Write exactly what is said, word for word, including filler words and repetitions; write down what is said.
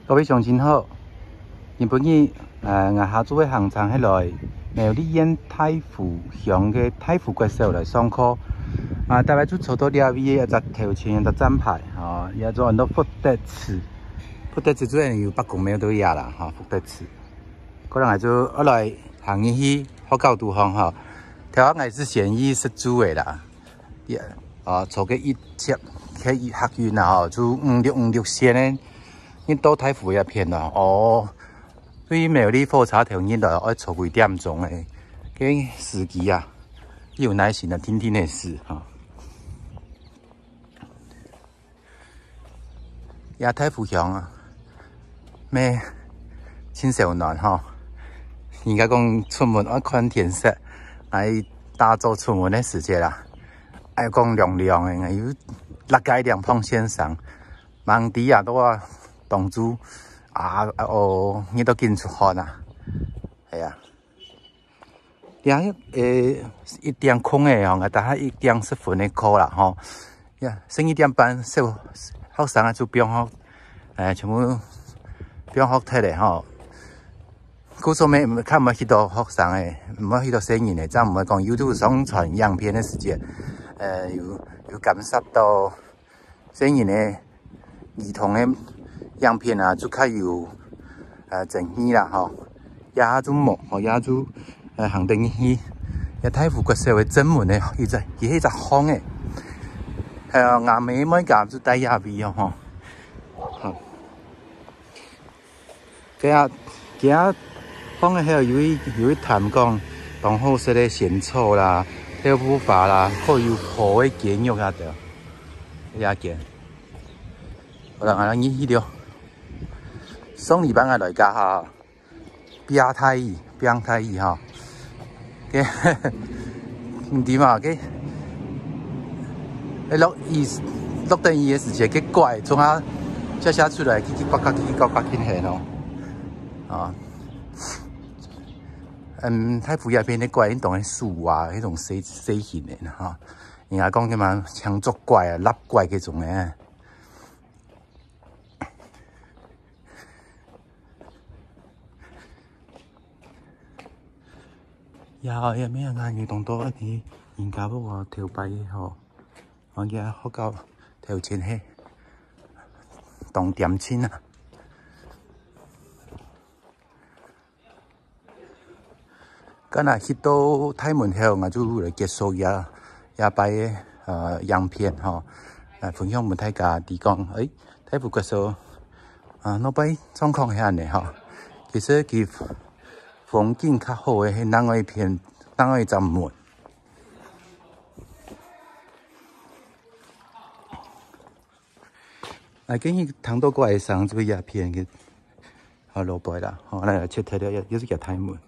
各位鄉親好，今晡日，呃，𠊎下晝个行程係來苗栗縣大湖鄉个大湖國小來上課。啊，大概就坐到這位个一隻頭前一隻站牌，吼，也做安到福德祠。福德祠主要有伯公廟在這啦，吼，福德祠。過來𠊎就愛來行入去學校肚項吼。頭下𠊎係先去食晝个啦。 也，啊，坐个一節，个一客運啊，吼，就五六五六線个，一到大湖這片啊，哦，對苗栗火車頭入來愛坐幾點鐘个，个司機啊，有耐心啊，定定仔駛哈。這大湖鄉啊，乜盡燒暖吼。人家講出門愛看天色，𠊎打早出門个時節啦， 愛講涼涼个，有六个涼風先生，吂知啊，到啊當晝啊，啊哦，熱到緊出汗啊，係啊。這，呃，一點空个哦，𠊎大概一點十分个課啦吼。呀，十二點半，小學生啊就放學，誒，全部放學忒咧吼。 故所乜較毋會去到學生个，毋會去到細人个，正毋會講YouTube上傳影片个時節，呃，有，有干涉到細人个、兒童个影片啊，就較有，呃，爭議啦吼。這下就無，吼，這下就，呃，行得入去，這大湖國小个正門个一隻，佢係一隻巷仔。還有𠊎妹妹家就在這位哦吼。好。 該啊，該啊，放个後有一，有一攤講當好食个仙草啦、豆腐花啦，還有烰个雞肉啊，對。這間。好啦，𠊎來入去了。上禮拜𠊎來這下，拚大雨，拚大雨吼。 該，毋知嘛，該，該落雨，落等雨个時節，該怪，從下，下下出來，嘰嘰呱呱，嘰嘰呱呱，緊喊哦。啊，嗯，大湖這片个怪，應當係樹啊，該種細，細型个哈。人家講个嘛，青竹怪啊、蠟怪該種个。 呀，也無啊，有當多个人家屋啊，頭擺个吼，我个學校頭前係當恬靜啊。 該下去到大門口，𠊎就來結束這，這擺个，呃，影片吼，來分享分大家知講，誒，大湖國小，啊，頭擺狀況係恁呢吼。其實佢風景較好个係另外一片，另外一隻門。啊，今日聽到怪聲，就係這片个，啊，路背啦，吼，來，來，切忒了，又，又係這大門。